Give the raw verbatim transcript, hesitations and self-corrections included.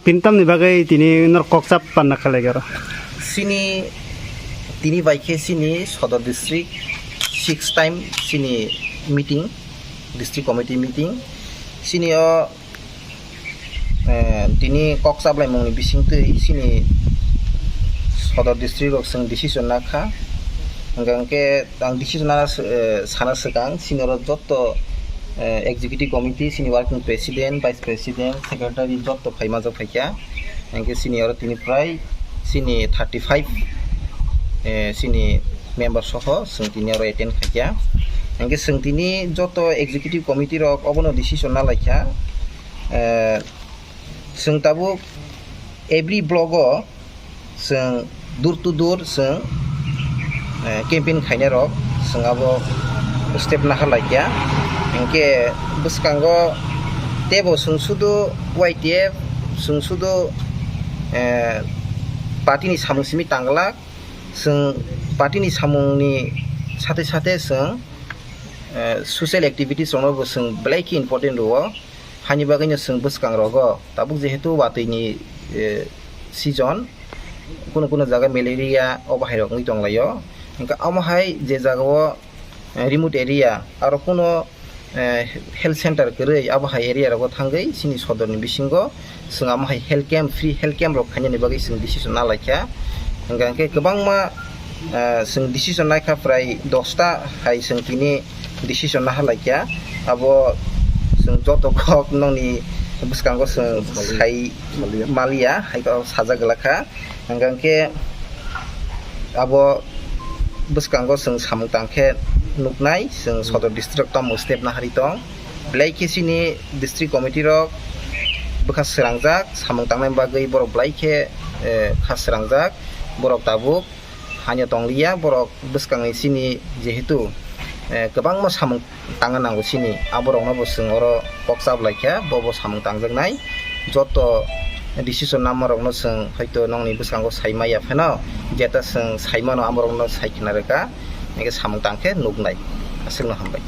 Tini tamni bagwi tini norok kok chap panna khalai garo. Sini tini bai khe sini Sodor district six time sini meeting, district committee meeting. Sini o, eh, tini kok chaplaimungni bisingtwi sini Sodor district rok chwng decision nakha. Hwnkha hwnkhe ang decision na, eh, sana swkang sini oro jotto, eh, executive committee, sini working president, vice president, secretary jotto phai majak phaikha. Hwnkhe sini oro tini prai sini thirty five, eh, sini member soho chwng tini oro attend khaikha. Hwnkhe chwng tini jotto executive committee rok obono decision na laikha. Eh, chwng tabuk every block o chwng door to door chwng, eh, campaign khainai rok chwng abo step naharlaikha. Hinkhe bwskango teibo chwng sudu Y T F, chwng sudu, eh, party ni samung simi tangla, chwng party ni samung ni sathe sathe chwng, eh, social activities rokno bo chwng belai khe important rwo. Hani bagwino chwng bwskang rogo tabuk jehetu watwi ni, eh, season, kuno kuno jaga malaria obo hai rok wngwi tonglaio. Hwnkhe omo hai je jaga o, eh, remote area aro kuno, eh, health center kwrwi abo hai area rogo thangwi chini sodor ni bisingo chwng omo hai health camp, free health camp rok khainani bagwi chwng decision na laikha. Hwnkha hwnkhe kwbangma, eh, chwng decision naikha prai dosta hai chwng tini decision naharlaikha. Abo chwng joto kok nokni bwskango chwng sai maliya, hai khe sajak glakha. Hwnkha hwnkhe abo bwskango chwng samung tangkhe nuknai, chwng Sodor district tamo step naharwi tong. Belai khe chini district committee rok bwkha srangjak, samung tangnai bagwi borok belai khe, eh, kha srangjak. Borok tabuk hanya tongliya, borok bwskangni chini jehetu, eh, kwbangma samung tangna nango chini, aborokno bo chwng oro kok chap laikha, bo bo samung tangjaknai. Joto decision namarokno chwng hoito nokni bwskango sai maya phano, jeta chwng sai mano, amorokno sai khna rwkha, hwnkhe samung tangkhe nuknai. Aswkno hambai.